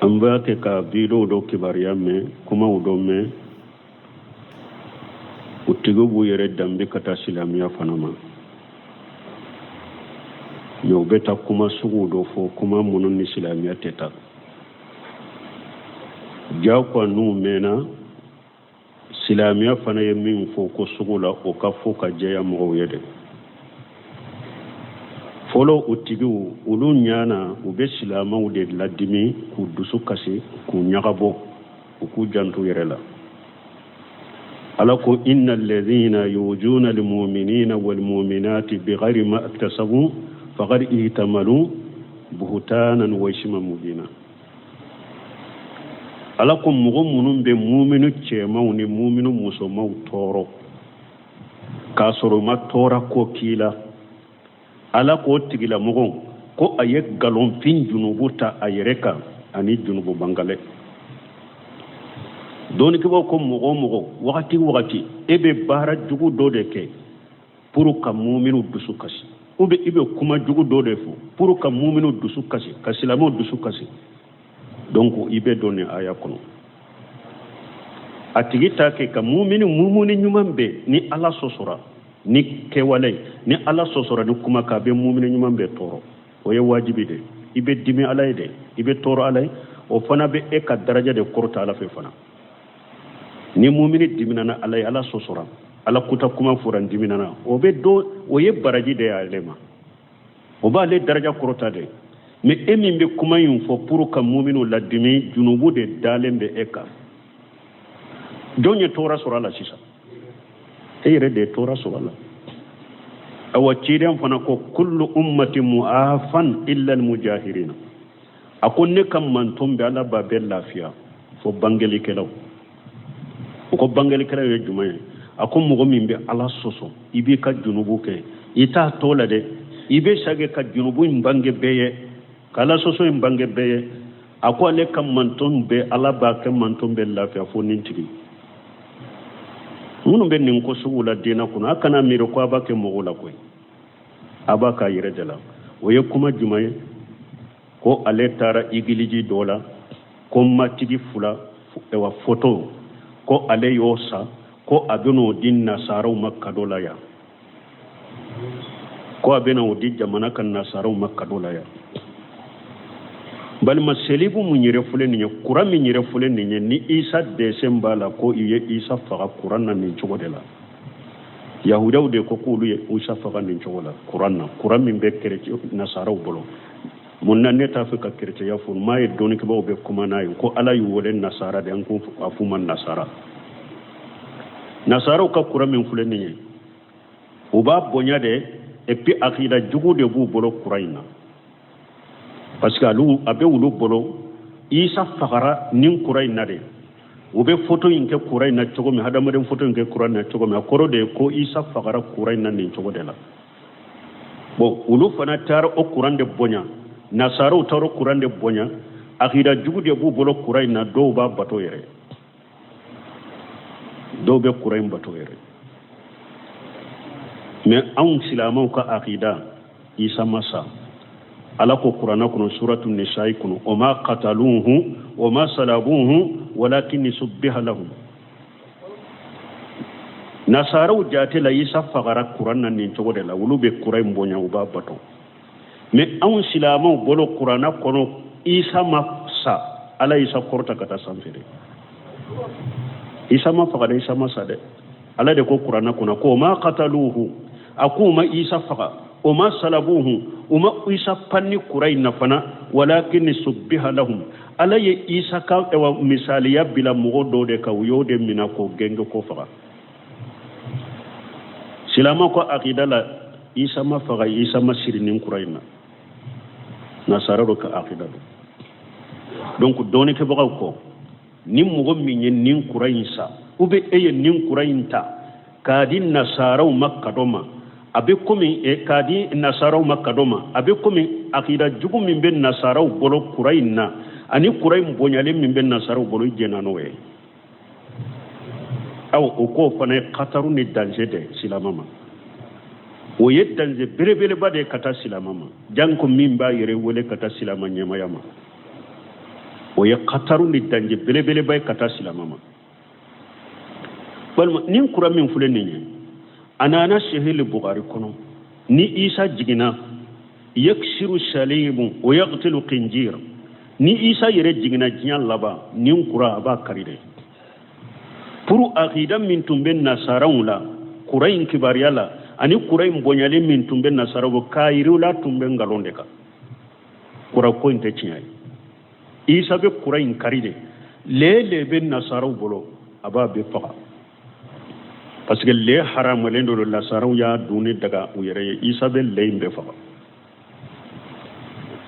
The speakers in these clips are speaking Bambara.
An b'a kɛ ka video dɔ kibaruya mɛn, kumaw dɔ mɛn. U tigiw b'u yɛrɛ danbe ka taa silamɛya fana ma, mais u bɛ taa kuma sugu dɔ fɔ, kuma minnu ni silamɛya tɛ taa. Jagoya n'u mɛnna silamɛya fana ye min fɔ ko sugu la, o ka fɔ ka jɛya mɔgɔw ye dɛ. Fɔlɔ, u tigiw olu ɲana, u bɛ silamɛw de ladimi, k'u dusu kasi, k'u ɲagabɔ. U k'u janto yɛrɛ la. Ala ko: inna alladhina yuzuna almu'minina walmu'minati bighayri ma iktasabu faqad ihtamalu buhtanan wa isman mubina. Ala ko mɔgɔ minnu bɛ muminu cɛmanw ni muminu musomanw tɔɔrɔ k'a sɔrɔ u ma tɔɔrɔ ko k'i la, Ala k'o tigilamɔgɔ ko a ye nkalonfin junubu ta a yɛrɛ kan ani junubu bangalɛ. Dɔnnikɛbaaw ko mɔgɔ o mɔgɔ, wagati o wagati, e bɛ baara jugu dɔ de kɛ pour ka muminu dusu kasi, ou bien i bɛ kuma jugu dɔ de fɔ pour ka muminu dusu kasi, ka silamɛw dusu kasi, donc i bɛ don nin aya kɔnɔ. A tigi t'a kɛ ka mumini ɲuman bɛɛ ni Ala sɔsɔra ni kɛwale, ni Ala sɔsɔra ni kuma kan, a bɛ mumini ɲuman bɛɛ tɔɔrɔ. O ye wajibi de. I bɛ dimi Ala ye dɛ, i bɛ tɔɔrɔ Ala ye. O fana bɛ e ka daraja de kɔrɔta Ala fɛ fana. Ni mumini diminana Ala ye, Ala sɔsɔra, Ala kuta kuma fɔra, n diminana, o bɛ do, o ye baraji de ye ale ma, o b'ale daraja kɔrɔta de. Mais e min bɛ kuma in fɔ pour ka muminiw ladimi, junubu de dalen bɛ e kan. Jɔn ye tɔɔrɔ sɔrɔ a la sisan? E yɛrɛ de ye tɔɔrɔ sɔrɔ a la. Awa, ciden fana ko: kullu ummati mu'afan illa almujahirina. A ko ne ka manton bɛ, Ala b'a bɛɛ lafiya fo bangelikɛlaw. O ko bangelikɛlaw ye jumɛn ye? A ko mɔgɔ min bɛ Ala sɔsɔ, i b'i ka junubu kɛ, i t'a to la dɛ, i bɛ sage ka junubu in bange bɛɛ ye, ka Ala sɔsɔ in bange bɛɛ ye. A ko ale ka manton bɛɛ, Ala b'a ka manton bɛɛ lafiya fo nin tigi. Minnu bɛ nin ko sugu la diinɛ kɔnɔ, a kana miiri ko a b'a kɛ mɔgɔw la koyi, a b'a k'a yɛrɛ de la. O ye kuma jumɛn ye? Ko ale taara igiliji dɔ la, ko matigi fila wa foto, ko ale y'o san, ko a bɛn'o di nasaraw ma kado la yan, ko a bɛna o di jamana ka nasaraw ma kado la yan. Balima, selibu mun yɛrɛ filɛ nin ye, kuran min yɛrɛ filɛ nin ye, ni Isa dessin b'a la, ko i ye Isa faga kuran na nin cogo de la. Yahudaw de ko k'olu ye Isa faga nin cogo la kuran na, kuran min bɛ kerecɛn nasaraw bolo. Mun na ne t'a fɛ ka kerecɛnya fɔ? M'a ye dɔnnikɛbaaw bɛ kuma n'a ye ko Ala y'u wele nasara de, an ko a f'u ma nasara. Nasaraw ka kuran min filɛ nin ye, u b'a bonya de, et puis akida jugu de b'u bolo kuran in na, parce que alu a bɛ olu bolo Isa fagara nin kuran in na de. U bɛ foto in kɛ kuran in na cogo min, hadamaden foto in kɛ kuran in na cogo min, a kɔrɔ de ye ko Isa fagara kuran in na nin cogo de la. Bon, olu fana taara o kuran de bonya, nasaraw taara o kuran de bonya, akida jugu de b'u bolo kuran in na. Dɔw b'a bato yɛrɛ, dɔw bɛ kuran in bato yɛrɛ. Mais anw silamɛw ka akida, Isa ma sa. Ala ko kuranna kɔnɔ, suratu nisa'i kɔnɔ: o ma qataluhu wa ma salabuhu walakin subbiha lahum. Nasaraw jate la, Isa fagara kuran na nin cogo de la. Olu bɛ kuran in bonya, u b'a bato. Mais anw silamɛw bolo, kuranna kɔnɔ, Isa ma sa, Ala Isa kɔrɔta ka taa sanfɛ de. Isa ma faga dɛ, Isa ma sa dɛ. Ala de ko kuranna kɔnɔ ko ma qataluhu, a ko u ma Isa faga, o ma salabuhu, u ma Isa panni kura in na fana, walakin subbiha lahum. Ala ye Isa ka misaliya bila mɔgɔ dɔw de kan, u y'o de mina k'o gɛnge ko faga. Silama ko akida la, Isa ma faga, Isa ma siri nin kura in na. Nasara dɔ ka akida don. Donc dɔɔnikɛbagaw kɔ, ni mɔgɔ min ye nin kura in san, ou bien e ye nin kura in ta k'a di nasaraw ma kado ma, a bɛ komi k'a di nasaraw ma kado ma, a bɛ komi akida jugu min bɛ nasaraw bolo kura in na ani kura in bonyalen min bɛ nasaraw bolo, i jɛnna n'o ye. Aw o k'o fana ye kataru ni danger de silama ma. O ye danger belebeleba de ye ka taa silama ma, janko min b'a yɛrɛ wele ka taa silama ɲɛmaya ma. O ye kataru ni danger belebeleba ye ka taa silama ma. Walima nin kura min filɛ nin ye, a nana sahili bugari kɔnɔ, ni Isa jiginna, yaksiru salimu wa yaqtilu khinjir. Ni Isa yɛrɛ jiginna diɲɛ laban, nin kura a b'a kari de. Pour akida min tun bɛ nasaraw la kura in kibaruya la, ani kura in bonyali min tun bɛ nasaraw bolo, k'a yir'u la tun bɛ nkalon de kan. Kura ko in tɛ tiɲɛ ye. Isa bɛ kura in kari de. Le le bɛ nasaraw bolo, a b'a bɛɛ faga, parce que le haramalen don. Nasaraw y'a dunni daga u yɛrɛ ye. Isa bɛ le in bɛɛ faga.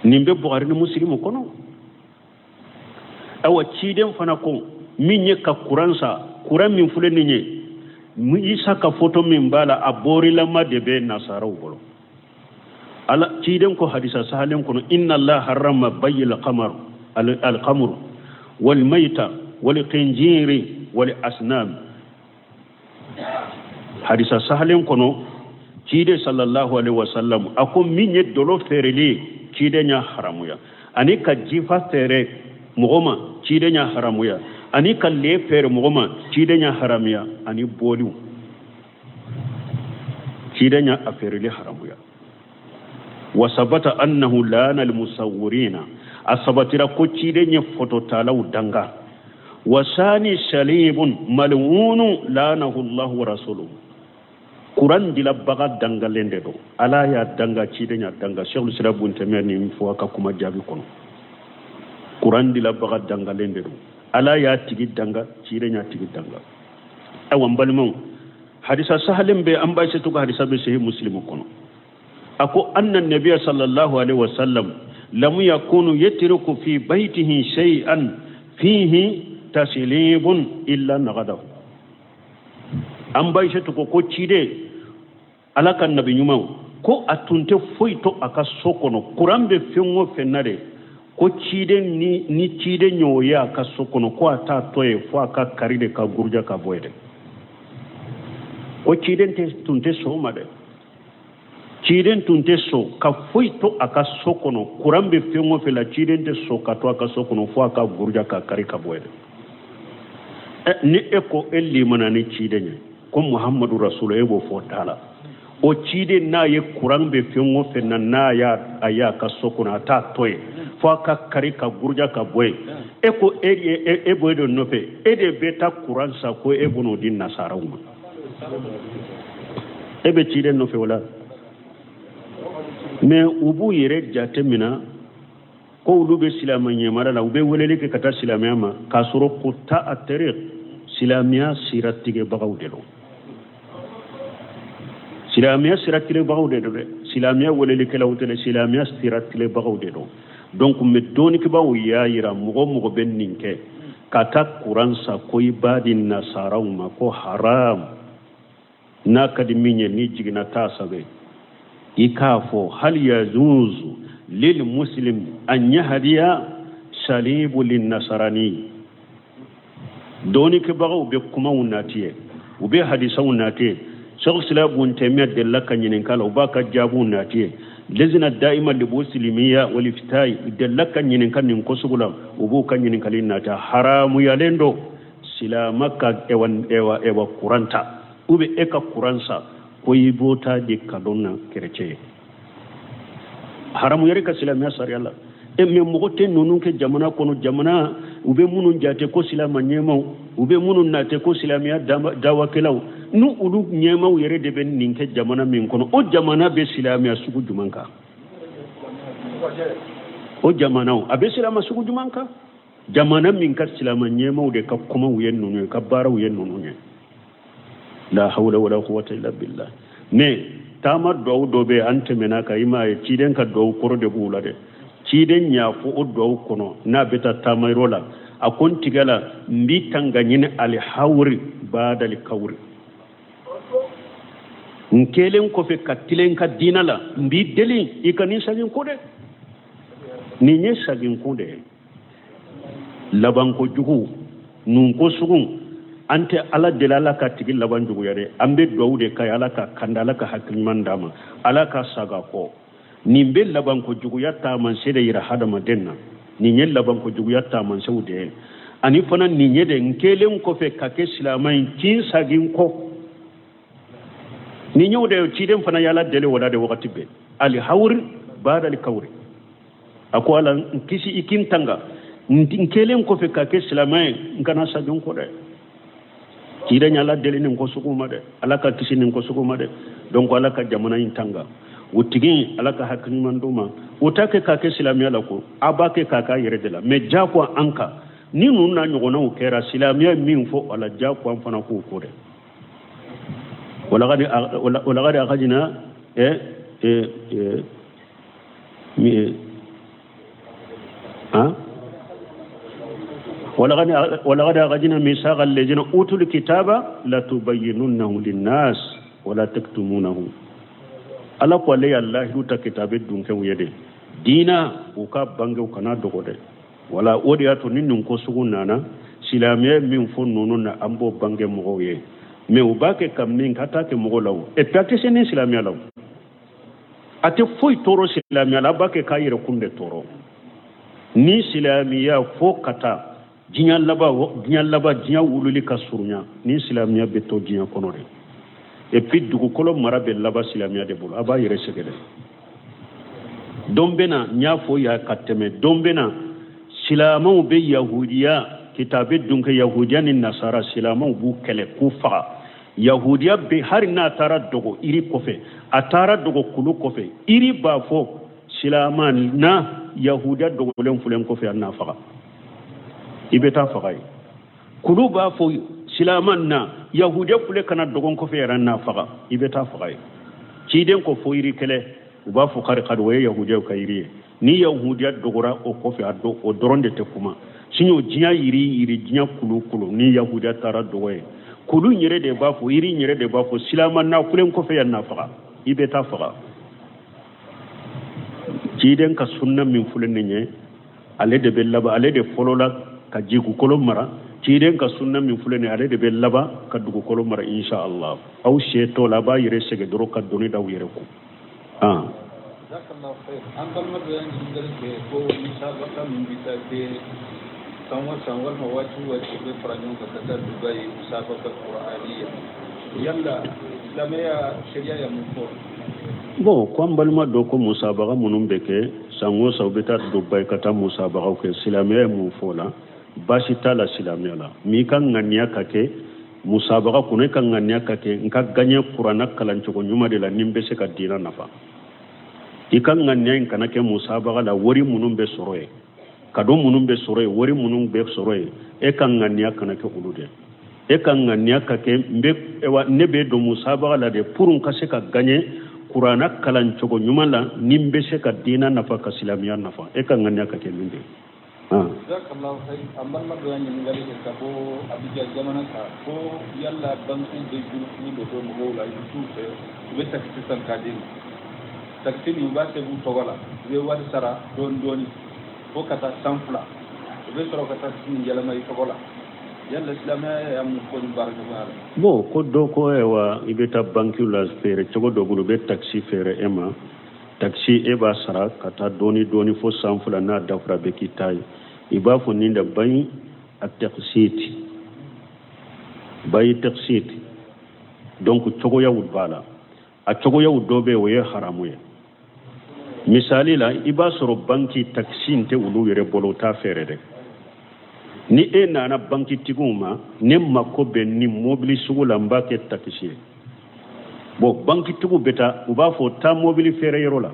Nin bɛ Bukari ni Musilimu kɔnɔ. Awa, ciden fana ko min ye ka kuran san, kuran min filɛ nin ye, Isa ka foto min b'a la, a borilama de bɛ nasaraw bolo. Ala ciden ko hadisa sahalen kɔnɔ: inna Allah harrama bayil qamar alqamr wal mayta wal khinjiri wal asnam. Hadisa sahalen kɔnɔ, ciden sallallahu alaihi wasallam a ko min ye dolo feereli ye, ciden y'a haramuya, ani ka jifa feere mɔgɔ ma, ciden y'a haramuya, ani ka le feere mɔgɔ ma, ciden y'a haramuya, ani boliw, ciden y'a feereli haramuya. Wa sabata annahu lana almusawwirina, a sabatira ko ciden ye fototalaw danga. Wa sani salibun mal'unu lanahu Allah wa rasuluhu. Kuran dilabaga dangalen de don, Ala y'a danga, ciden y'a danga. Sheikhul Islam Ibn Taymiyyah nin fɔ a ka kuma jaabi kɔnɔ. Kuran dilabaga dangalen de don, Ala y'a tigi danga, ciden y'a tigi danga. Ayiwa, n balimaw, hadisa sahalen bɛ an ba setu ka hadisa bɛ sahih Muslimu kɔnɔ. A ko anna nabiya sallallahu alaihi wasallam lam yakunu yatruku fi baytihi shay'an fihi taslibun illa nagadahu. An ba setu ko ciden Ala ka nabi ɲuman ko a tun tɛ foyi to a ka so kɔnɔ, kuran bɛ fɛn o fɛn na de, ko ciden ni ciden y'o ye a ka so kɔnɔ, ko a t'a to yen fo a ka kari de ka guruja ka bɔ yen dɛ. Ko ciden tun tɛ sɔn o ma dɛ. Ciden tun tɛ sɔn ka foyi to a ka so kɔnɔ, kuran bɛ fɛn o fɛn la, ciden tɛ sɔn ka to a ka so kɔnɔ fo a ka guruja ka kari ka bɔ yen dɛ. Ni e ko e limana ni ciden ye ko Muhammadu Rasulu, e b'o fɔ da la, o ciden n'a ye kuran bɛ fɛn o fɛn na, n'a y'a a ye a ka so kɔnɔ, a t'a to yen fo a ka kari ka guruja ka bɔ yen. E ko e e b'o de nɔfɛ, e de bɛ taa kuran san ko e bɛn'o di nasaraw ma. E bɛ ciden nɔfɛ o la? Mais u b'u yɛrɛ jate minɛ ko olu bɛ silamɛ ɲɛmara la, u bɛ weleli kɛ ka taa silamɛya ma, k'a sɔrɔ ko ta a teri silamɛya sira tigɛbagaw de don. Silamɛya sira tigɛbagaw de don dɛ. Silamɛya welelikɛlaw tɛ dɛ, silamɛya sira tigɛbagaw de don. Donc mais dɔnnikɛbaaw y'a yira, mɔgɔ o mɔgɔ bɛ nin kɛ ka taa kuran san ko i b'a di nasaraw ma, ko haram. N'a ka di min ye, n'i jiginna taa sɛbɛn, i k'a fɔ: hal yajuzu lil muslim an yahdiya salibu lin nasarani. Dɔnnikɛbagaw bɛ kumaw nati ye, u bɛ hadisaw nati ye. Sheikh Islam Ibn Taymiyyah delila ka ɲininka la, u b'a ka jaabiw nati ye. Lejna daima libuhusil ilmiya wal iftai delila ka ɲininka nin ko sugu la, u b'u ka ɲininkali nati. Haramuyalen don silama ka ewa ewa ewa kuran ta, ou bien e ka kuran san ko i b'o ta di cadeau na kerecɛn ye, haramuyari ka silamɛya sariya la. E mais mɔgɔ tɛ ninnu kɛ jamana kɔnɔ, jamana u bɛ minnu jate ko silamɛ ɲɛmaw, u bɛ minnu nate ko silamɛya dawakɛlaw, n'u olu ɲɛmaw yɛrɛ de bɛ nin kɛ jamana min kɔnɔ, o jamana bɛ silamɛya sugu jumɛn kan? O jamanaw a bɛ silamɛ sugu jumɛn kan? Jamana min ka silamɛ ɲɛmaw de ka kumaw ye ninnu ye, ka baaraw ye ninnu ye. La hawla wala quwwata illa billah. Mais taama duwawu dɔ bɛ an tɛmɛna ka i m'a ye, ciden ka duwawu kɔrɔ de b'u la dɛ. Ciden y'a fɔ o duwawu kɔnɔ, n'a bɛ taa taama yɔrɔ la, a ko: n tigɛ la, n b'i tanga ɲini alihawuri badali kawuri, n kɛlen kɔfɛ ka tilen ka diinɛ la, n b'i deli i ka nin sagin ko dɛ. Nin ye sagin ko de ye, labanko jugu nun ko sugu. An tɛ Ala deli Ala ka tigi laban juguya dɛ, an bɛ duwawu de k'a ye, Ala ka kanda, Ala ka hakili ɲuman d'a ma, Ala ka saga kɔ. Nin bɛ labanko juguya taamasiyɛn de yira hadamaden na. Nin ye labankojuguya taamasiyɛnw de ye. Ani fana nin ye de n kɛlen kɔfɛ ka kɛ silamɛ ye kin sagin kɔ. Nin y'o de ye ciden fana y'Ala deli o la de wagati bɛɛ. Alihawuri badali kawuri. A ko Ala n kisi i kin tanga. N kɛlen kɔfɛ ka kɛ silamɛ ye n kana sagin kɔ dɛ. Ciden y'Ala deli nin ko sugu ma dɛ. Ala ka kisi nin ko sugu ma dɛ. Donc Ala ka jamana in tanga. O tigi Ala ka hakili ɲuman d'o ma. O t'a kɛ k'a kɛ silamɛya la ko a b'a kɛ k'a k'a yɛrɛ de la. Mais diyagoya an kan ni ninnu n'a ɲɔgɔnnaw kɛra silamɛya ye min fɔ a la diyagoya an fana k'o ko dɛ. Walakadi akajina walakadi akajina misaka lezina utul kitaba latubayyinunnahu linnas wala taktumunahu. Ala ko ale y'a lahidu ta kitabe dunkew ye de diina u ka bange u kana dogo dɛ. Wala o de y'a to ni nin ko sugu nana silamɛya min fɔ ninnu na an b'o bange mɔgɔw ye. Mais u b'a kɛ ka min ka taa kɛ mɔgɔw la o. Et puis a tɛ se ni silamɛya la o. A tɛ foyi tɔɔrɔ silamɛya la, a b'a kɛ k'a yɛrɛ kun de tɔɔrɔ. Ni silamɛya fo ka taa diɲɛ laban, diɲɛ laban, diɲɛ wulili ka surunya, ni silamɛya bɛ to diɲɛ kɔnɔ de. Et puis dugukolo mara bɛ laban silamɛya de bolo, a b'a yɛrɛ sɛgɛn dɛ. Don bɛ na, n y'a fɔ yan ka tɛmɛ, don bɛ na silamɛw bɛ yahudiya kitabe dun kɛ yahudiya ni nasara silamɛw b'u kɛlɛ k'u faga. Yahudiya bɛ hali n'a taara dogo iri kɔfɛ, a taara dogo kulu kɔfɛ, iri b'a fɔ silama na yahudiya dogolen filɛ kɔfɛ a n'a faga, i bɛ taa faga yen. Kulu b'a fɔ silama na yahudiya filɛ ka na dogo kɔfɛ yɛrɛ n'a faga, i bɛ taa faga yen. Ciden ko fo yiri kɛlɛ, u b'a fɔ kari kari o ye yahudiyaw ka yiri ye. Ni yahudiya dogora o kɔfɛ a do o dɔrɔn de tɛ kuma. Sinon diɲɛ yiri yiri diɲɛ kulu kulu ni yahudiya taara dogo ye, kulu yɛrɛ de b'a fɔ, yiri yɛrɛ de b'a fɔ silama na filɛ kɔfɛ yan n'a faga, i bɛ taa faga. Ciden ka sunna min filɛ nin ye, ale de bɛ laban, ale de fɔlɔla ka dugukolo mara. Ciden ka sunna min filɛ nin ye, ale de bɛ laban ka dugukolo mara insha Allah. Aw sɛ tɔ la, a b'a yɛrɛ sɛgɛn dɔrɔn ka doni d'aw yɛrɛ kun. Jazakallahu khair. An balima dɔ y'an ɲininkali kɛ ko musabaka min bɛ taa kɛ san o san walima waati o waati u bɛ fara ɲɔgɔn kan ka taa Dubayi musabaka Qur'aniya, yala silamɛya sariya ya mun fɔ? Bon, ko an balima dɔ ko musabaka minnu bɛ kɛ san o san u bɛ taa Dubayi ka taa musabakaw kɛ, silamɛya ye mun fɔ o la? Baasi t'a la silamɛya la. Mais i ka ŋaniya ka kɛ musabaka kɔnɔ, i ka ŋaniya ka kɛ n ka gaɲɛ kuranna kalancogo ɲuman de la ni n bɛ se ka diinɛ nafa. I ka ŋaniya in kana kɛ musabaka la wari minnu bɛ sɔrɔ yen, kado minnu bɛ sɔrɔ yen, wari minnu bɛ sɔrɔ yen, e ka ŋaniya kana kɛ olu de. E ka ŋaniya ka kɛ n bɛ, ne bɛ don musabaka la de pour n ka se ka gaɲɛ kuranna kalancogo ɲuman la ni n bɛ se ka diinɛ nafa ka silamɛya nafa. E ka ŋaniya ka kɛ min de ye. Jazakallahu khair. An balima dɔ y'a ɲininkali kɛ ka bɔ Abidjan jamana kan ko yala bankiw bɛ jurufini dɔ don mɔgɔw la irisiw fɛ, u bɛ takisi san k'a d'i ma. Takisi nin u b'a sɛbɛn u tɔgɔ la, u bɛ wari sara dɔɔni dɔɔni fo ka taa san 2, u bɛ sɔrɔ ka takisi nin yɛlɛma i tɔgɔ la. Yala silamɛya y'a mun fɔ nin baara ɲɔgɔnya la? Bon, ko dɔ ko ayiwa i bɛ taa bankiw la feere cogo dɔ bolo, u bɛ takisi feere e ma. Takisi e b'a sara ka taa dɔɔni dɔɔni fo san 2, n'a dafara bɛ k'i ta ye. I b'a fɔ nin de bayi a tɛkisit, bayi tɛkisit. Donc cogoyaw b'a la, a cogoyaw dɔ bɛ yen o ye haramu ye. Misali la, i b'a sɔrɔ banki takisi in tɛ olu yɛrɛ bolo, u t'a feere dɛ. Ni e nana bankitigiw ma, ne mako bɛ nin mobili sugu la, n b'a kɛ takisi ye. Bon, bankitigiw bɛ taa, u b'a fɔ taa mobili feere yɔrɔ la,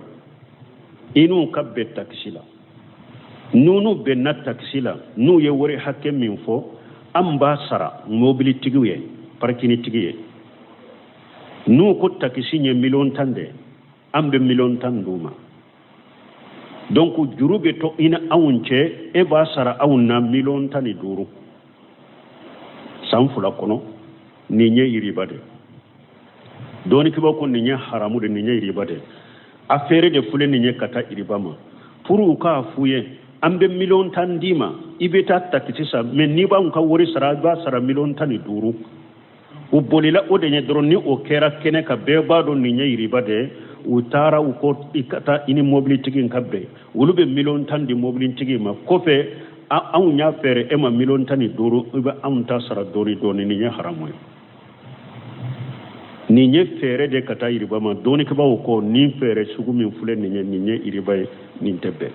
i n'u ka bɛn takisi la. N'u bɛnna takisi la, n'u ye wari hakɛ min fɔ, an b'a sara mobilitigiw ye, parikinitigi ye. N'u ko takisi ye miliyɔn 10 de, an bɛ miliyɔn 10 d'u ma. Donc juru bɛ to i ni anw cɛ, e b'a sara anw na miliyɔn 15 san 2 kɔnɔ. Nin ye yiriba de. Dɔnnikɛbaaw ko nin ye haramu de, nin ye yiriba de. A feere de filɛ nin ye ka taa yiriba ma. Pour u k'a f'u ye, an bɛ miliyɔn 10 d'i ma, i bɛ taa takisi san, mais n'i b'anw ka wari sara, i b'a sara miliyɔn 15. U bolila o de ɲɛ dɔrɔn. Ni o kɛra kɛnɛ kan, bɛɛ b'a dɔn nin ye yiriba de ye. U taara, u ko i ka taa i ni mobilitigi in ka bɛn, olu bɛ miliyɔn 10 di mobilitigi ma. Kɔfɛ anw y'a feere e ma miliyɔn 15, i bɛ anw ta sara dɔɔni dɔɔni. Nin ye haramu ye. Nin ye feere de ka taa iriba ma. Dɔnnikɛbaaw ko nin feere sugu min filɛ nin ye, nin ye iriba ye, nin tɛ bɛn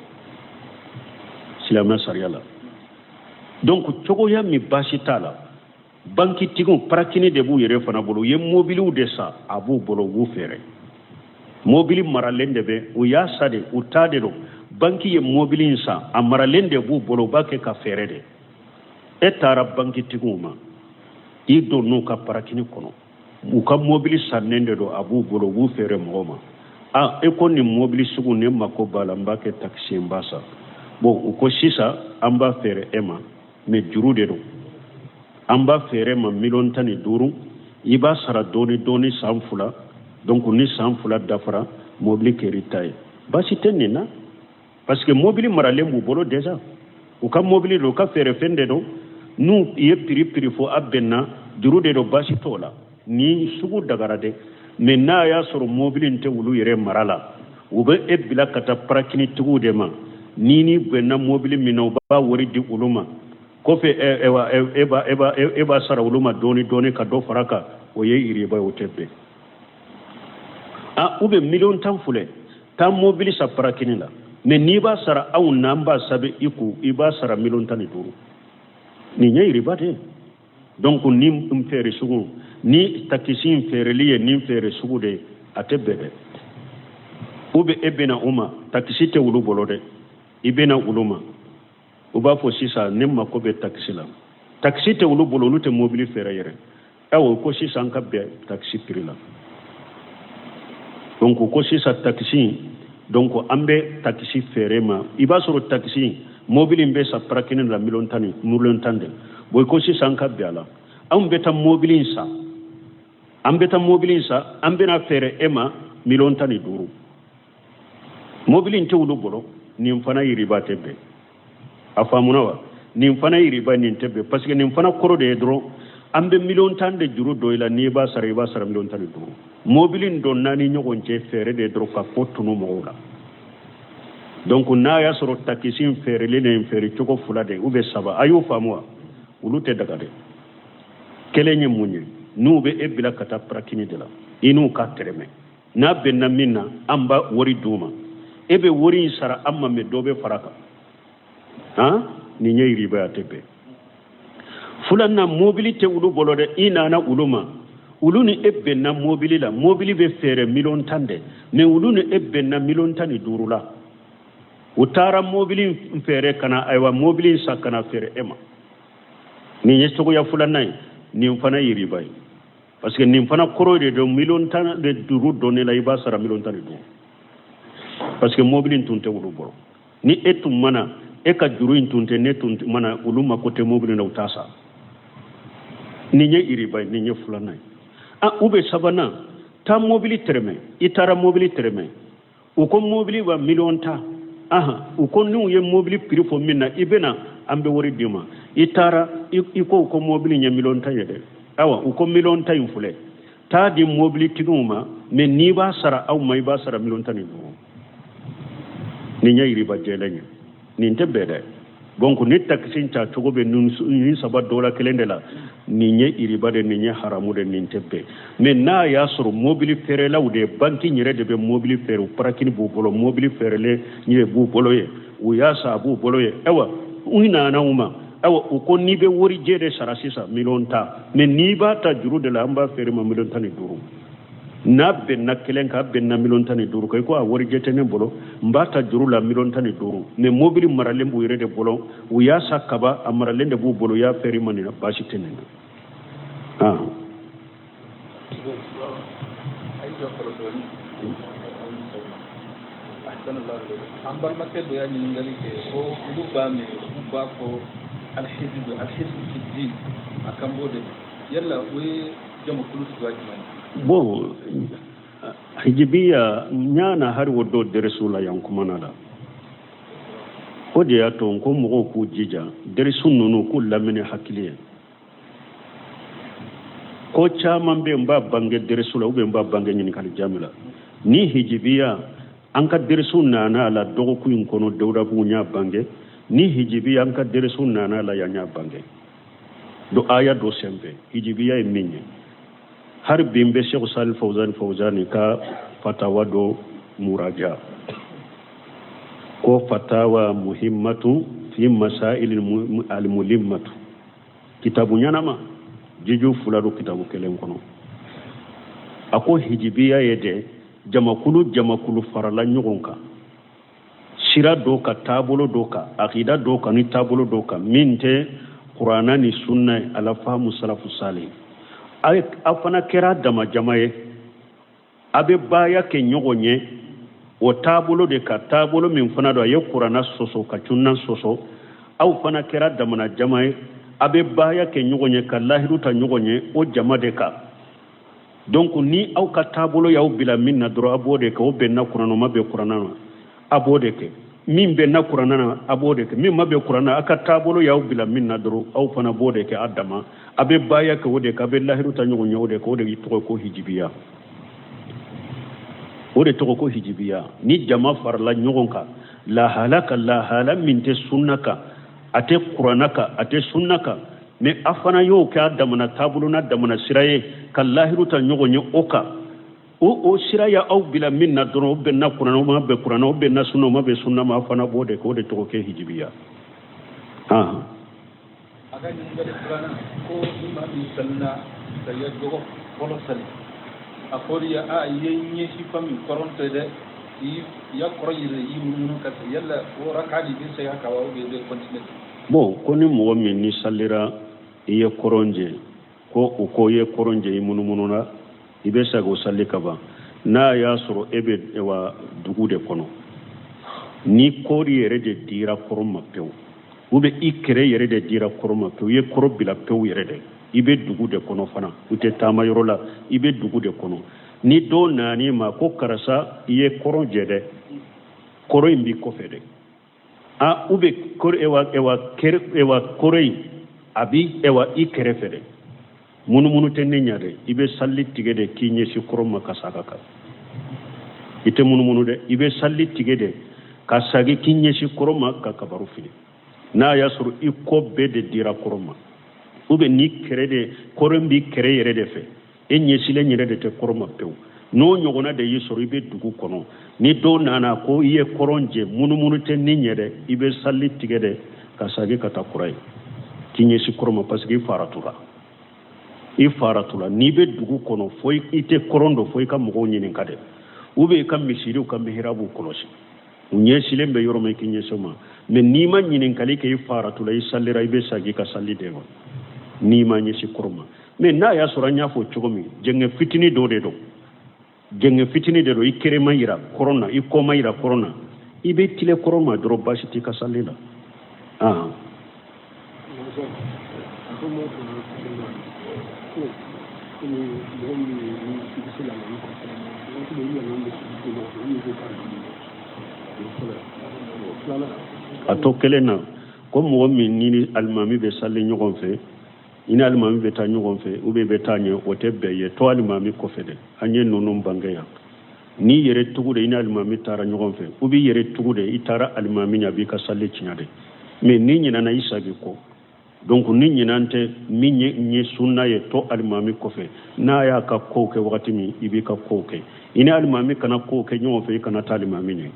silamɛ sariya la. Donc cogoya min baasi t'a la, bankitigiw parakini de b'u yɛrɛ fana bolo, u ye mobiliw de san, a b'u bolo, u b'u feere. Mobili maralen de bɛ, u y'a san de, u ta de don. Banki ye mobili in san, a maralen de b'u bolo, u b'a kɛ ka feere de. E taara bankitigiw ma, i donn'u ka parakini kɔnɔ, u ka mobili sannen de don, a b'u bolo, u b'u feere mɔgɔ ma. A e ko nin mobili sugu ne mako b'a la, n b'a kɛ takisi ye, n b'a san. Bon, u ko sisan an b'a feere e ma, mais juru de don. An b'a feere ma miliyɔn 15, i b'a sara dɔɔni dɔɔni san 2. Donc ni san 2 dafara, mobili kɛr'i ta ye. Baasi tɛ nin na, parce que mobili maralen b'u bolo déjà, u ka mobili don, u ka feerefɛn de don. N'u ye prix prix fɔ, a bɛnna, juru de don, baasi t'o la. Ni sugu dagara dɛ. Mais n'a y'a sɔrɔ mobili in tɛ olu yɛrɛ mara la, u bɛ e bila ka taa parakinitigiw de ma. Ni ni bɛnna mobili min na, u b'a wari di olu ma. Kɔfɛ e b'a sara olu ma dɔɔni dɔɔni ka dɔ fara kan. O ye iriba ye, o tɛ bɛn. A u bɛ miliyɔn 10 filɛ, taa mobili san parakini la, mais n'i b'a sara anw na, an b'a sɛbɛn i kun, i b'a sara miliyɔn 15. Nin ye iriba de ye. Donc ni n feere sugu ni takisi in feereli ye nin feere sugu de ye, a tɛ bɛn dɛ. U bɛ e bɛna u ma, takisi tɛ olu bolo dɛ, i bɛna olu ma, u b'a fɔ sisan ne mako bɛ takisi la. Takisi tɛ olu bolo, olu tɛ mobili feere yɛrɛ. Awa, ko sisan ka bɛn takisi prix la. Donc ko sisan takisi, donc an bɛ takisi feere ma, i b'a sɔrɔ takisi mobili in bɛ san parakini la miliyɔn 10 ni miliyɔn 10 de. Bon, ko sisan ka bɛn a la, anw bɛ taa mobili in san, an bɛ taa mobili in san, an bɛna feere e ma miliyɔn 15. Mobili in tɛ olu bolo. Nin fana yiriba tɛ bɛn. A faamuna wa? Nin fana yiriba, nin tɛ bɛn, parce que nin fana kɔrɔ de ye dɔrɔn an bɛ miliyɔn 10 de juru don i la, n'i b'a sara, i b'a sara miliyɔn 15. Mobili in don naani ɲɔgɔn cɛ feere de dɔrɔn ka ko tunu mɔgɔw la. Donc n'a y'a sɔrɔ takisi in feereli nin feere cogo fila de ou bien saba, a y'o faamu wa? Olu tɛ daga dɛ. Kelen ye mun ye? N'u bɛ e bila ka taa parakini de la, i n'u ka tɛrɛmɛ, n'a bɛnna min na, an b'a wari d'u ma, e bɛ wari in sara an ma, mais dɔ bɛ fara kan. Han, nin ye yiriba ye, a tɛ bɛn. Filanan, mobili tɛ olu bolo dɛ, i nana olu ma, olu ni e bɛnna mobili la, mobili bɛ feere miliyɔn 10 de, mais olu ni e bɛnna miliyɔn 15 la. U taara mobili in feere ka na, ayiwa, mobili in san ka na feere e ma. Nin ye cogoya filanan ye. Nin fana yiriba ye, parce que nin fana kɔrɔ de don miliyɔn 10 de juru don ne la, i b'a sara miliyɔn 15, parce que mobili in tun tɛ olu bolo. Ni e tun mana e ka juru in tun tɛ ne tun mana, olu mako tɛ mobili la, u t'a san. Nin ye iriba ye, nin ye filanan ye. A u bɛ sabanan, taa mobili tɛrɛmɛ. I taara mobili tɛrɛmɛ, u ko mobili wa miliyɔn 10. Ahan, u ko n'u ye mobili prix fɔ min na, i bɛna, an bɛ wari d'i ma. I taara, i ko mobili ye miliyɔn 10 ye dɛ. Awa, u ko miliyɔn 10 in filɛ, taa di mobilitigiw ma, mais n'i b'a sara aw ma, i b'a sara miliyɔn 15. Nin ye yiriba jɛlen ye, nin tɛ bɛn dɛ. Donc ni takisi ta cogo bɛ nin saba dɔ la kelen de la, nin ye iriba de, nin ye haramu de, nin tɛ bɛn. Mais n'a y'a sɔrɔ mobili feerelaw de, banki yɛrɛ de bɛ mobili feere, u parakini b'u bolo, mobili feerelen yɛrɛ b'u bolo ye, u y'a san, a b'u bolo ye. Ayiwa, u nana u ma, ayiwa, u ko n'i bɛ warijɛ de sara sisan miliyɔn 10, mais n'i b'a ta juru de la, an b'a feere ma miliyɔn 15. N'a bɛnna kelen kan, a bɛnna miliyɔn 15 kan, i ko a warijɛ tɛ ne bolo, n b'a ta juru la miliyɔn 15, mais mobili maralen b'u yɛrɛ de bolo, u y'a san kaba, a maralen de b'u bolo, u y'a feere ma, nin na baasi tɛ nin na. An balimakɛ dɔ y'a ɲininkali kɛ ko olu b'a mɛn u b'a fɔ alhizbu alhizbu fi din, a kan b'o de ma, yala o ye jamakulu suguya jumɛn ye? Bon, hijibiya n y'a na hari o dɔ dɛrɛsiw la yan kumana la. O de y'a to n ko mɔgɔw k'u jija dɛrɛsiw ninnu k'u lamɛn ni hakili ye. Ko caman bɛ yen, n b'a bange dɛrɛsiw la ou bien n b'a bange ɲininkali jaabi la. Ni hijibiya an ka derisu nana a la dɔgɔkun in kɔnɔ Dawudabugu n y'a bange. Ni hijibiya an ka derisu nana a la yan n y'a bange. Do aya dɔ senfɛ hijibiya ye min ye hari bi n bɛ Sheikh Salih Fawzani Fawzani ka fatawa dɔ muraja ko fatawa muhimmatu fi masail almulimmatu kitabu ɲanama jiju fila don kitabu kelen kɔnɔ a ko hijibiya ye dɛ jamakulu jamakulu farala ɲɔgɔn kan sira dɔ kan taabolo dɔ kan akida dɔ kan ni taabolo dɔ kan min tɛ kuranna ni sunna ye ala faamu salafu salih a fana kɛra dama jama ye a bɛ baya kɛ ɲɔgɔn ye o taabolo de kan taabolo min fana don a ye kuranna sɔsɔ ka sunna sɔsɔ aw fana kɛra damana jama ye a bɛ baya kɛ ɲɔgɔn ye ka lahidu ta ɲɔgɔn ye o jama de kan donc ni aw ka taabolo y'aw bila min na dɔrɔn a b'o de kɛ o bɛnna kuranna o ma bɛn kuranna ma a b'o de kɛ min bɛnna kuranna na a b'o de kɛ min ma bɛn kuranna a ka taabolo y'aw bila min na dɔrɔn aw fana b'o de kɛ a dama a bɛ baya kɛ o de kan a bɛ lahidu ta ɲɔgɔn ye o de kan o de tɔgɔ ko hijibiya o de tɔgɔ ko hijibiya ni jama farala ɲɔgɔn kan lahala kan lahala min tɛ sunna kan a tɛ kuranna kan a tɛ sunna kan mais a fana y'o kɛ a damana taabolo n'a damana sira ye ka lahidu ta ɲɔgɔn ye o kan o sira y'aw bila min na dɔrɔn o bɛnna kuranna o ma bɛn kuranna o bɛnna sunna o ma bɛn sunna ma a fana b'o de kɛ o de tɔgɔ kɛ hijibiya. A ka ɲininkali filanan ko ni maa min salina ka ya dɔgɔ fɔlɔ sali a fɔra ya a i ye ɲɛsin fan min kɔrɔn tɛ dɛ i ya kɔrɔ yɛrɛ i munumunu ka se yala o raka de bɛ segin a kan wa ou bien i bɛ continuer. Bon ko ni mɔgɔ min ni salira i ye kɔrɔn jɛ ko u ko i ye kɔrɔn jɛ i munumununa i bɛ segin o sali ka ban n'a y'a sɔrɔ e bɛ wa dugu de kɔnɔ ni kɔɔri yɛrɛ de dira kɔrɔn ma pewu ou bien i kɛrɛ yɛrɛ de dira kɔrɔn ma pewu i ye kɔrɔn bila pewu yɛrɛ de i bɛ dugu de kɔnɔ fana u tɛ taama yɔrɔ la i bɛ dugu de kɔnɔ ni dɔ nan'i ma ko karisa i ye kɔrɔn jɛ dɛ kɔrɔn in b'i kɔfɛ dɛ a ou bien kɔrɔ ewa ewa kɛrɛ ewa kɔrɔn in a bi ewa i kɛrɛfɛ dɛ munumunu tɛ ne ɲɛ dɛ i bɛ sali tigɛ de k'i ɲɛsin kɔrɔn ma ka sagin a kan i tɛ munumunu dɛ i bɛ sali tigɛ de ka sagin k'i ɲɛsin kɔrɔn ma ka kabaru fili n'a y'a sɔrɔ i kɔ bɛɛ de dira kɔrɔn ma ou bien ni kɛrɛ de kɔrɔn b'i kɛrɛ yɛrɛ de fɛ e ɲɛsilen yɛrɛ de tɛ kɔrɔn ma pewu n'o ɲɔgɔnna de y'i sɔrɔ i bɛ dugu kɔnɔ ni dɔw nana ko i ye kɔrɔn jɛ munumunu tɛ ni ɲɛ dɛ i bɛ sali tigɛ dɛ ka sagin ka taa kura ye k'i ɲɛsin kɔrɔn ma parce que i faratura i faratura n'i bɛ dugu kɔnɔ fo i tɛ kɔrɔn dɔn fo i ka mɔgɔw ɲininka dɛ ou bien i ka misiriw ka mihirabuw kɔlɔsi u ɲɛsilen bɛ yɔrɔ min k'i ɲɛsin o ma mais n'i ma ɲininkali kɛ i faratula i salira i bɛ sagin i ka sali de ma n'i ma ɲɛsin kɔrɔn ma mais n'a y'a sɔrɔ an y'a fɔ cogo min jɛngɛ fitinin dɔ de don jɛngɛ fitinin de don i kɛrɛ ma yira kɔrɔn na i kɔ ma yira kɔrɔn na i bɛ tilen kɔrɔn ma dɔrɔn baasi t'i ka sali la. A to kelen na ko mɔgɔ min ni alimami bɛ sali ɲɔgɔn fɛ i ni alimami bɛ taa ɲɔgɔn fɛ ou bien i bɛ taa ɲɛ o tɛ bɛn ye to alimami kɔfɛ dɛ an ye ninnu bange yan n'i yɛrɛ tugu de i ni alimami taara ɲɔgɔn fɛ ou bien i yɛrɛ tugu de i taara alimami ɲɛ a b'i ka sali tiɲɛ dɛ mais n'i ɲinana i sagin kɔ donc ni ɲinan tɛ min ye sunna ye to alimami kɔfɛ n'a y'a ka kow kɛ wagati min i b'i ka kow kɛ i ni alimami kana kow kɛ ɲɔgɔn fɛ i kana taa alimami ɲɛ.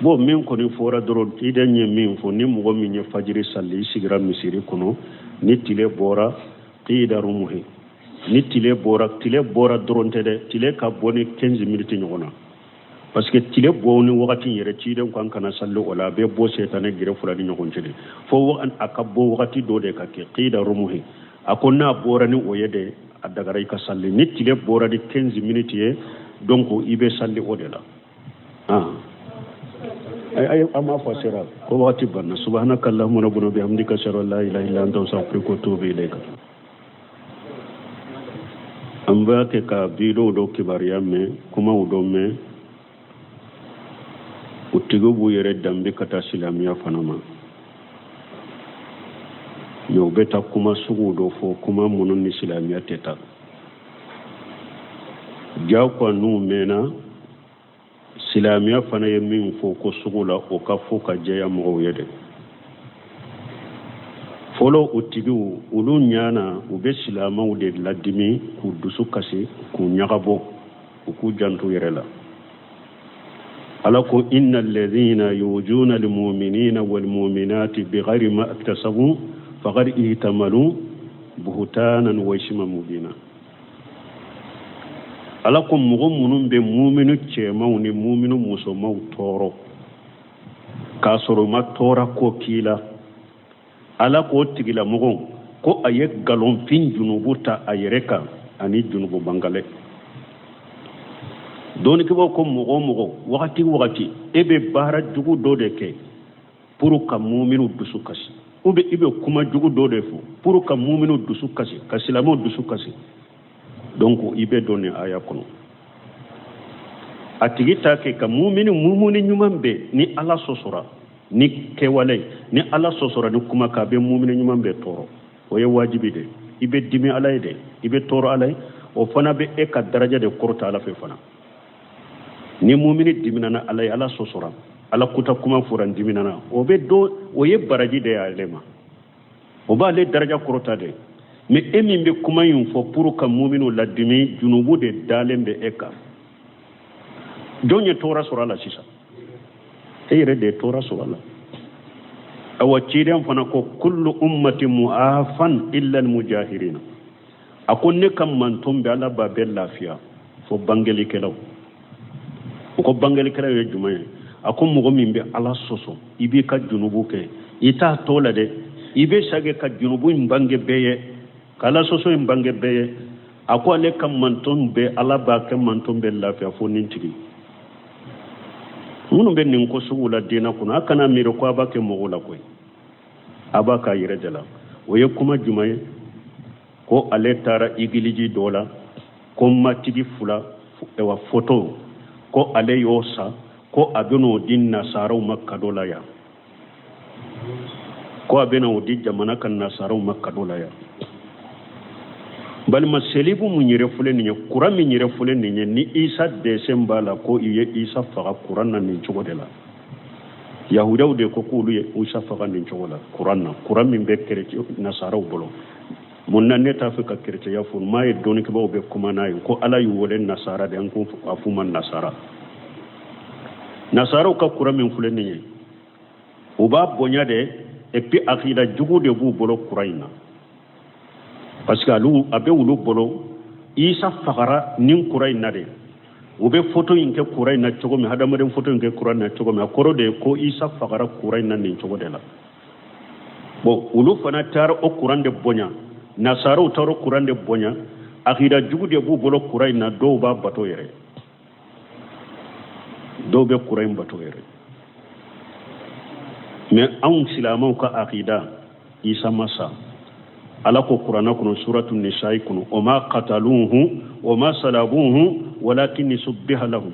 Bon min kɔni fɔra dɔrɔn i de ye min fɔ ni mɔgɔ min ye fajiri sali i sigira misiri kɔnɔ ni tile bɔra qida rumuhi ni tile bɔra tile bɔra dɔrɔn tɛ dɛ tile ka bɔ ni 15 minutes ɲɔgɔn na parce que tile bɔ ni wagati yɛrɛ ciden ko an kana sali o la a bɛ bɔ setanɛ gere fila ni ɲɔgɔn cɛ de fo a ka bɔ wagati dɔ de ka kɛ qida rumuhi a ko n'a bɔra ni o ye de a dagara i ka sali ni tile bɔra ni 15 minutes ye donc i bɛ sali o de la. Ay an m'a fɔ sera ko wagati banna. Subhanaka allahumma rabbana bihamdika ashhadu an la ilaha illa anta astaghfiruka wa atubu ilayka. An b'a kɛ ka video dɔ kibaruya mɛn, kumaw dɔ mɛn. O tigiw b'u yɛrɛ danbe ka taa silamɛya fana ma, mais u bɛ taa kuma suguw dɔ fɔ, kuma minnu ni silamɛya tɛ taa. Jagoya n'u mɛnna silamɛya fana ye min fɔ ko sugu la, o ka fɔ ka jɛya mɔgɔw ye dɛ. Fɔlɔ, o tigiw olu ɲana u bɛ silamɛw de ladimi, k'u dusu kasi, k'u ɲagabɔ. U k'u janto yɛrɛ la. Ala ko: inna alladhina yuzuna almu'minina walmu'minati bighayri ma iktasabu faqad ihtamalu buhtanan wa isman mubina. Ala ko mɔgɔ minnu bɛ muminu cɛmanw ni muminu musomanw tɔɔrɔ k'a sɔrɔ u ma tɔɔrɔ ko k'i la, Ala k'o tigilamɔgɔ ko a ye nkalonfin junubu ta a yɛrɛ kan ani junubu bangalɛ. Dɔnnikɛbaaw ko mɔgɔ o mɔgɔ, wagati o wagati, e bɛ baara jugu dɔ de kɛ pour ka muminu dusu kasi, ou bien i bɛ kuma jugu dɔ de fɔ pour ka muminu dusu kasi, ka silamɛw dusu kasi, donc i bɛ don nin aya kɔnɔ. A tigi t'a kɛ ka mumini ɲuman bɛɛ ni Ala sɔsɔra ni kɛwale, ni Ala sɔsɔra ni kuma kan, a bɛ mumini ɲuman bɛɛ tɔɔrɔ. O ye wajibi de. I bɛ dimi Ala ye dɛ, i bɛ tɔɔrɔ Ala ye. O fana bɛ e ka daraja de kɔrɔta Ala fɛ fana. Ni mumini diminana Ala ye, Ala sɔsɔra, Ala kuta kuma fɔra, n diminana, o bɛ don, o ye baraji de ye ale ma, o b'ale daraja kɔrɔta de. Mais e min bɛ kuma in fɔ pour ka muminiw ladimi, junubu de dalen bɛ e kan. Jɔn ye tɔɔrɔ sɔrɔ a la sisan? E yɛrɛ de ye tɔɔrɔ sɔrɔ a la. Awa, ciden fana ko: kullu ummati mu'afan illa almujahirina. A ko ne ka manton bɛ, Ala b'a bɛɛ lafiya fo bangelikɛlaw. O ko bangelikɛlaw ye jumɛn ye? A ko mɔgɔ min bɛ Ala sɔsɔ, i b'i ka junubu kɛ, i t'a tɔ la dɛ, i bɛ sage ka junubu in bange bɛɛ ye, ka Ala sɔsɔ in bange bɛɛ ye. A ko ale ka manton bɛɛ, Ala b'a kɛ manton bɛɛ lafiya fo nin tigi. Minnu bɛ nin ko sugu la diinɛ kɔnɔ, a kana miiri ko a b'a kɛ mɔgɔw la koyi, a b'a k'a yɛrɛ de la. O ye kuma jumɛn ye? Ko ale taara igiliji dɔ la, ko matigi fila ewa foto, ko ale y'o san, ko a bɛn'o di nasaraw ma kado la yan, ko a bɛna o di jamana ka nasaraw ma kado la yan. Balima, selibu mun yɛrɛ filɛ nin ye, kuran min yɛrɛ filɛ nin ye, ni Isa dessin b'a la, ko i ye Isa faga kuran na nin cogo de la. Yahudaw de ko k'olu ye Isa faga nin cogo la kuran na, kuran min bɛ kerecɛn nasaraw bolo. Mun na ne t'a fɛ ka kerecɛnya fɔ? M'a ye dɔnnikɛbaaw bɛ kuma n'a ye ko Ala y'u wele nasara de, an ko a f'u ma nasara. Nasaraw ka kuran min filɛ nin ye, u b'a bonya de, et puis akida jugu de b'u bolo kuran in na, parce que alu a bɛ olu bolo Isa fagara nin kuran in na de. U bɛ foto in kɛ kuran in na cogo min, hadamaden foto in kɛ kuran in na cogo min, a kɔrɔ de ye ko Isa fagara kuran in na nin cogo de la. Bon, olu fana taara o kuran de bonya, nasaraw taara o kuran de bonya, akida jugu de b'u bolo kuran in na. Dɔw b'a bato yɛrɛ, dɔw bɛ kuran in bato yɛrɛ. Mais anw silamɛw ka akida, Isa ma sa. Ala ko kuranɛ kɔnɔ, suratu nisa'i kɔnɔ: o ma qataluhu o ma salabuhu walakin subbiha lahum.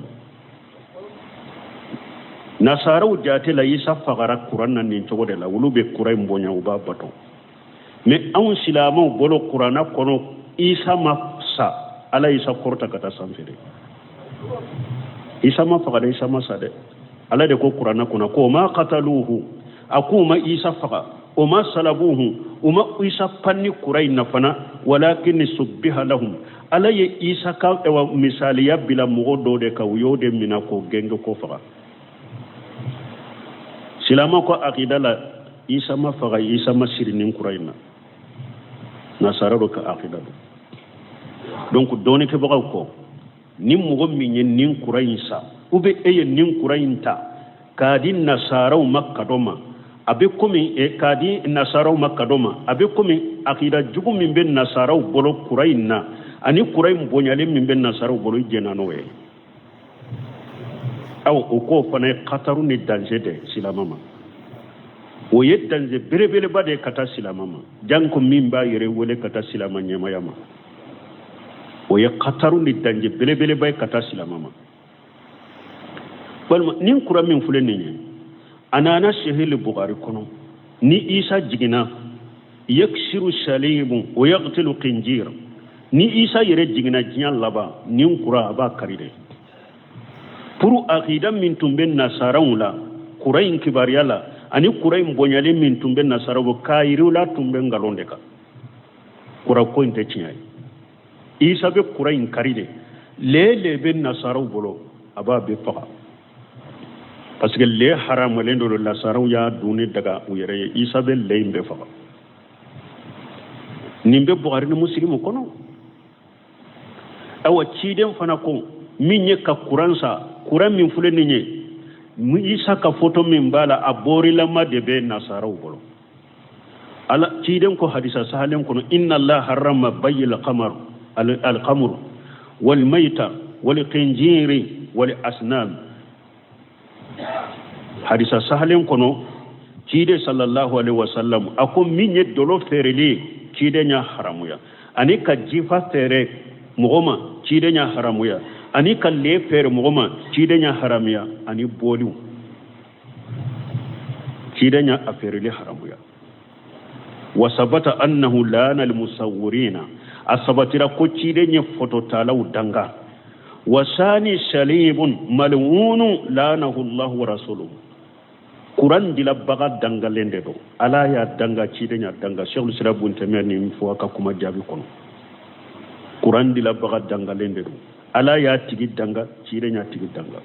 Nasaraw jate la, Isa fagara kuran na nin cogo de la. Olu bɛ kuran in bonya, u b'a bato. Mais anw silamɛw bolo, kuranɛ kɔnɔ, Isa ma sa, Ala Isa kɔrɔta ka taa sanfɛ de. Isa ma faga dɛ, Isa ma sa dɛ. Ala de ko kuranɛ kɔnɔ ko ma qataluhu, a ko u ma Isa faga, o ma salabuhu, u ma Isa panni kuran in na fana, walakin subbiha lahum. Ala ye Isa ka misaliya bila mɔgɔ dɔw de kan, u y'o de mina k'o gɛnge ko faga. Silamɛw ko akida la, Isa ma faga, Isa ma siri nin kuran in na. Nasara dɔ ka akida don. Donc dɔɔnikɛbagaw kɔ, ni mɔgɔ min ye nin kuran in san, ou bien e ye nin kuran in ta k'a di nasaraw ma kado ma, a bɛ komi k'a di nasaraw ma kado ma, a bɛ komi akida jugu min bɛ nasaraw bolo kuran in na ani kuran in bonyalen min bɛ nasaraw bolo, i jɛnna n'o ye. Aw o k'o fana ye kataru ni danger de silama ma. O ye danger belebeleba de ye ka taa silama ma, janko min b'a yɛrɛ wele ka taa silama ɲɛmaya ma. O ye kataru ni danger belebeleba ye ka taa silama ma. Walima nin kura min filɛ nin ye, a nana sahili bukari kɔnɔ, ni isa jiginna, yaksiru salimu wa yaqtilu khinjir. Ni isa yɛrɛ jiginna diɲɛ laban, nin kura a b'a kari de. Pour akida min tun bɛ nasaraw la kura in kibaruya la, ani kura in bonyali min tun bɛ nasaraw bolo, k'a yir'u la tun bɛ nkalon de kan. Kura ko in tɛ tiɲɛ ye. Isa bɛ kura in kari de. Le bɛ nasaraw bolo, a b'a bɛɛ faga, parce que le haramalen don. Nasaraw y'a dunni daga u yɛrɛ ye. Isa bɛ le in bɛɛ faga. Nin bɛ Buhari ni Musilimu kɔnɔ. Awa, ciden fana ko min ye ka kuran san, kuran min filɛ nin ye, Isa ka foto min b'a la, a borilama de bɛ nasaraw bolo. Ala ciden ko hadisa sahalen kɔnɔ: inna Allah harrama bayil qamar alqamur wal mayta wal khinjiri wal asnam. Hadisa sahalen kɔnɔ, ciden sallallahu alaihi wasallam a ko min ye dolo feereli ye, ciden y'a haramuya, ani ka jifa feere mɔgɔ ma, ciden y'a haramuya, ani ka le feere mɔgɔ ma, ciden y'a haramuya, ani boliw, ciden y'a feereli haramuya. Wa sabata annahu lana almusawwirina, a sabatira ko ciden ye fototalaw danga. Wa sani salibun mal'unu lanahu Allah wa rasuluhu. Kuran dilabaga dangalen de don, Ala y'a danga, ciden y'a danga. Sheikhul Islam Ibn Taymiyyah nin fɔ a ka kuma jaabi kɔnɔ. Kuran dilabaga dangalen de don, Ala y'a tigi danga, ciden y'a tigi danga.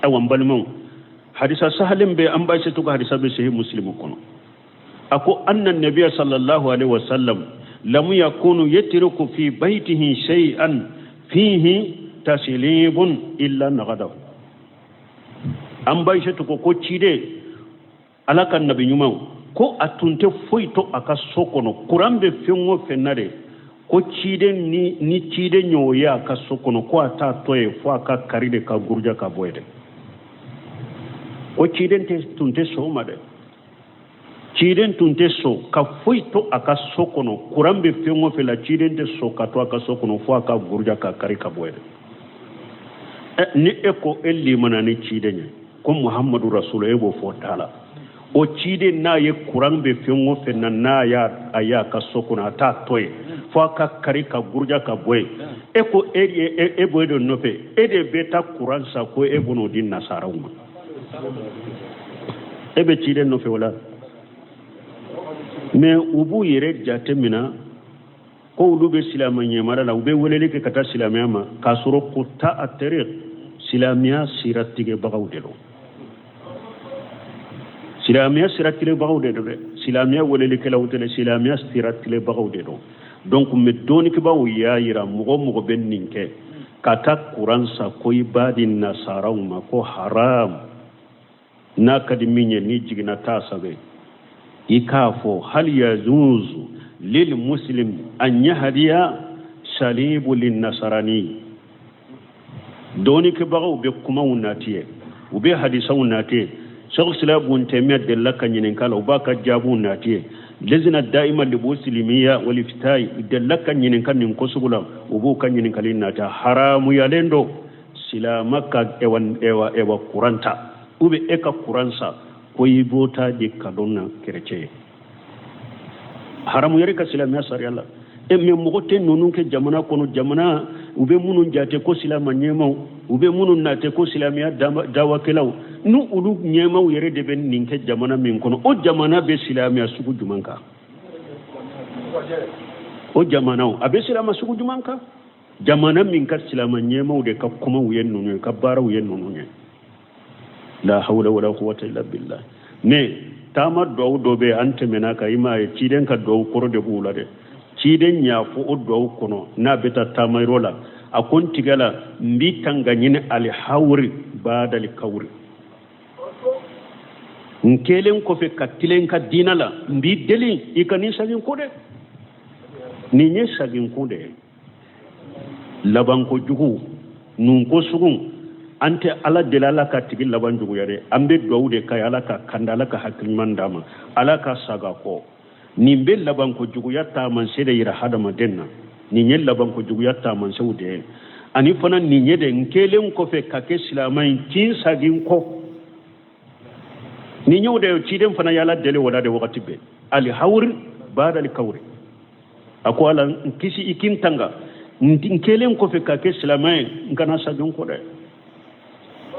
Ayiwa, n balimaw, hadisa sahalen bɛ an ba setu ka hadisa bɛ sahih Muslimu kɔnɔ. A ko anna nabiya sallallahu alaihi wasallam lam yakunu yatruku fi baytihi shay'an fihi taslibun illa nagadahu. An ba setu ko ciden Ala ka nabi ɲuman ko a tun tɛ foyi to a ka so kɔnɔ, kuran bɛ fɛn o fɛn na de, ko ciden ni ciden y'o ye a ka so kɔnɔ, ko a t'a to yen fo a ka kari de ka guruja ka bɔ yen dɛ. Ko ciden tun tɛ sɔn o ma dɛ. Ciden tun tɛ sɔn ka foyi to a ka so kɔnɔ, kuran bɛ fɛn o fɛn la, ciden tɛ sɔn ka to a ka so kɔnɔ fo a ka guruja ka kari ka bɔ yen dɛ. Ni e ko e limana ni ciden ye ko Muhammadu Rasulu, e b'o fɔ da la, o ciden n'a ye kuran bɛ fɛn o fɛn na, n'a y'a a ye a ka so kɔnɔ, a t'a to yen fo a ka kari ka guruja ka bɔ yen. E ko e e b'o de nɔfɛ, e de bɛ taa kuran san ko e b'o di nasaraw ma, e bɛ ciden nɔfɛ o la. Mais u b'u yɛrɛ jate minɛ ko olu bɛ silamɛ ɲɛmara la, u bɛ weleli kɛ ka taa silamɛya ma, k'a sɔrɔ ko ta a teri silamɛya sira tigɛbagaw de don. Silamɛya sira tilenbagaw de don dɛ, silamɛya welelikɛlaw tɛ dɛ, silamɛya sira tilenbagaw de don. Donc mais dɔnnikɛbaaw y'a yira, mɔgɔ o mɔgɔ bɛ nin kɛ ka taa kuran san ko i b'a di nasaraw ma, ko haram. N'a ka di min ye, n'i jiginna taa sɛbɛn, i k'a fɔ hal yajuzu lil muslim an yahdiya salibu lin nasarani. Dɔnnikɛbagaw bɛ kumaw nati ye, u bɛ hadisaw nati ye. Sheikh Islam Ibn Taymiyyah delila ka ɲininka la, u b'a ka jaabiw nati ye. Lezina da'ima libusilimiya wal iftai delila ka ɲininka nin ko sugu la, u b'u ka ɲininkali nati. Haramuyalen don silama ka ewa ewa ewa kuran ta, u bɛ e ka kuran san ko i b'o ta di kadon na kerecɛn ye, haramuyari ka silamɛya sariya la. E mais mɔgɔ tɛ ninnu kɛ jamana kɔnɔ, jamana u bɛ minnu jate ko silamɛ ɲɛmaw, u bɛ minnu nate ko silamɛya dawakɛlaw, n'u olu ɲɛmaw yɛrɛ de bɛ nin kɛ jamana min kɔnɔ, o jamana bɛ silamɛya sugu jumɛn kan? O jamanaw a bɛ silamɛ sugu jumɛn kan? Jamana min ka silamɛ ɲɛmaw de ka kumaw ye ninnu ye, ka baaraw ye ninnu ye. La hawla wala quwwata illa billah. Mais taama duwawu dɔ bɛ an tɛmɛna kan, i m'a ye, ciden ka duwawu kɔrɔ de b'u la dɛ. Ciden y'a fɔ o duwawu kɔnɔ, n'a bɛ taa taama yɔrɔ la, a ko n tigɛ la, n b'i tanga ɲini alihawuri badali kawuri, n kɛlen kɔfɛ ka tilen ka diina la, n b'i deli i ka nin sagin ko dɛ. Nin ye sagin ko de ye, labanko jugu nun ko sugu. An tɛ Ala deli Ala ka tigi laban juguya dɛ, an bɛ duwawu de k'a ye, Ala ka kanda, Ala ka hakili ɲuman d'a ma, Ala ka saga kɔ. Nin bɛ labanko juguya taamasiyɛn de yira hadamaden na. Nin ye labanko juguya taamasiyɛnw de ye. Ani fana nin ye de, n kɛlen kɔfɛ ka kɛ silamɛ ye, kin sagin kɔ. Nin y'o de ye. Ciden fana y'Ala deli o la de wagati bɛɛ, alihawuri badali kawuri. A ko Ala, n kisi, i kin tanga, n kɛlen kɔfɛ ka kɛ silamɛ ye, n kana sagin kɔ dɛ.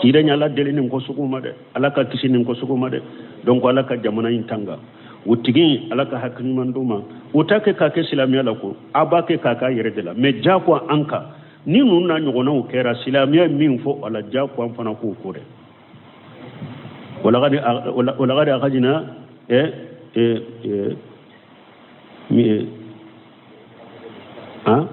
Ciden y'Ala deli nin ko sugu ma dɛ, Ala ka kisi nin ko sugu ma dɛ. Donc Ala ka jamana in tanga, o tigi Ala ka hakili ɲuman d'u ma. O t'a kɛ k'a kɛ silamɛya la ko a b'a kɛ k'a k'a yɛrɛ de la. Mais jagoya an kan, ni ninnu n'a ɲɔgɔnnaw kɛra, silamɛya min fɔ a la, jagoya an fana k'o ko dɛ. Walakadi akajina han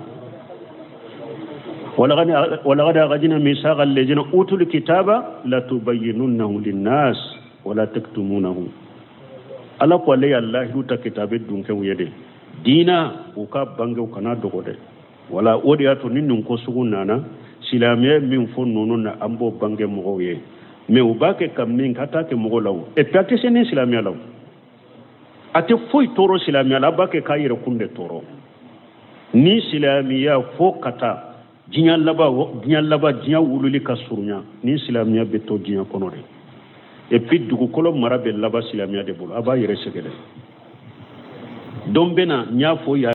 walakadi akajina misaqa allazina utul kitaba latubayyinunnahu linnas wala taktumunahu. Ala ko ale y'a lahidu ta kitabe dunkew ye de, diina u ka bange, u kana dogo dɛ. Wala o de y'a to ni nin ko sugu nana, silamɛya min fɔ ninnu na, an b'o bange mɔgɔw ye. Mais u b'a kɛ ka min ka taa kɛ mɔgɔ la o, et puis a tɛ se ni silamɛya la o, a tɛ foyi tɔɔrɔ silamɛya la. A b'a kɛ k'a yɛrɛ kun de tɔɔrɔ ni silamɛya fo ka taa diɲɛ laban, diɲɛ laban, diɲɛ wulili ka surunya ni silamɛya bɛ to diɲɛ kɔnɔ de. Et puis dugukolo mara bɛ laban silamɛya de bolo. A b'a yɛrɛ sɛgɛn dɛ. Don bɛ na, n y'a fɔ yan.